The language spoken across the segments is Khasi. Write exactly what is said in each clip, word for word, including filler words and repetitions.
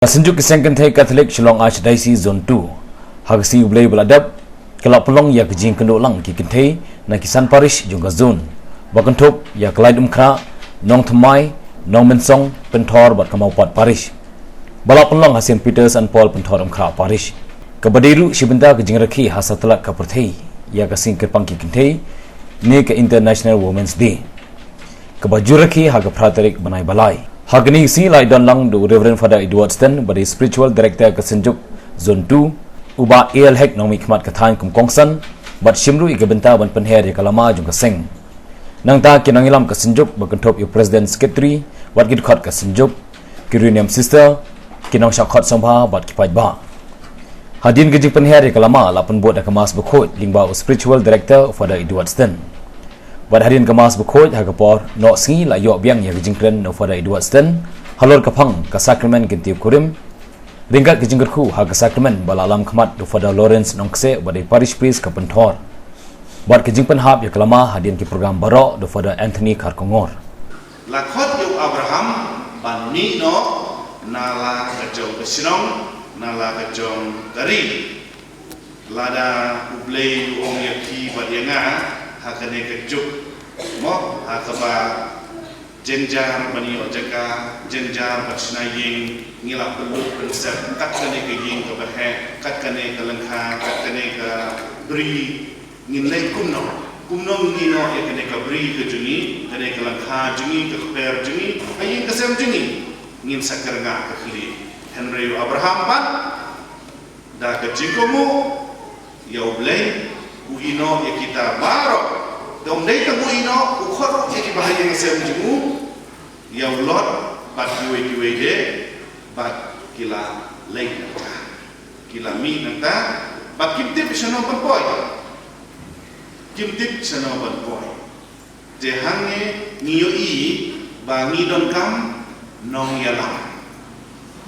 Ka Synjuk ki Seng Kynthei Katholik Shillong Archdiocese Zone two ha ka sngi U Blei ba la dep ka la pynlong ïa ka jingkynduh lang ki kynthei na ki san parish jong ka zone, ba kynthup ïa ka Laitumkhrah, Nongthymmai, Nongmynsong, Pynthor bad ka Mawpat parish, ba la pynlong ha Saint Peter's and Paul Pynthor Umkhrah parish, kaba dei ruh shi bynta ka jingrakhe ha satlak ka pyrthei ïa ka sngi kyrpang ki kynthei ne ka International Women's Day, kaba ju rakhe ha ka phra tarik bnai ba lai. Ha kane ka sngi la ïadon lang da u Reverend Father Edward Sten, ba dei Spiritual Director ka Synjuk Zone two, u Bah A L Hek, nongmihkhmat ka thaiñ kum kongsan, bad shim ruh ïa ka bynta ban pynher ïa ka lama jong ka seng. Nangta ki nongïalam ka Synjuk, ba kynthup ïa u President, Secretary bad ki dkhot ka Synjuk, ki Runiam Sister, ki nongshah khot sngewbha bad ki paidbah. Hadien ka jingpynher ïa ka lama, la pynbud da ka Mass Bakhuid lyngba u Spiritual Director, Father Edward Sten. Bad hadien ka Mass Bakhuid, ha ka por noh sngi, la ïoh biang ïa ka jingkren na u Father Edward Sten halor ka phang ka Sakramen Kyntiew Kurim, ryngkat ka jingkyrkhu ha ka Sakramen ba la lam khmat da u Father Lawrence Nongkseh, ba dei Parish Priest ka Pynthor, bad ka jingpynhap ïa ka lama hadien ki program baroh da u Father Anthony Kharkongor. La khot ïa u Abraham ban mih noh na la ka jong ka shnong, na la ka jong ka ri. Lada U Blei u ong ïa phi bad ïa nga ha kane ka juk, mo, ha kaba jynjar ban ïoh jaka, jynjar ban shna ïing, ngi la pynlut pynsep kat kane ka ïing kaba heh, kat kane ka lyngkha, kat kane ka bri. Ngin leh kumno? Kumno ngin ïoh ïa kane ka bri ka jong ngi, kane ka lyngkha jong ngi, ka kper jong ngi, ka ïing ka sem jong ngi? Ngin sa kyrngah ka khlieh. Hynrei u Abraham pat, da ka jingkohnguh ïa U Blei, u ïehnoh ïa kita baroh. Da um dei tang u ïehnoh, u khot ruh ïa ki bahaïing sem jong u, ïa u Lot bad kiwei kiwei de, bad ki la leit nangta. Ki la mih nangta, bad kim tip shano ban poi. Kim tip shano ban poi. Te hangne ngi ïohi ba ngi donkam nongïalam.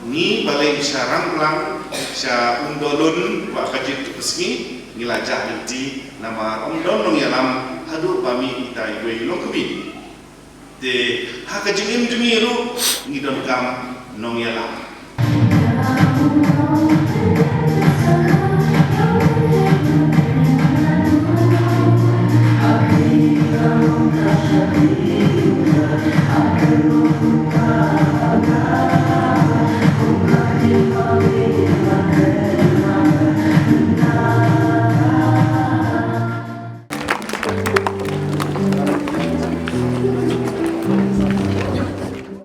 Ngi balei sha Rangplang, sha Umdolun, wa ka jit tu ka sngi, ngi la jah lynti, namar ym don nongïalam haduh ba mih ita iwei i longkmie. Te ha ka jingim jong ngi ruh ngi donkam nongïalam.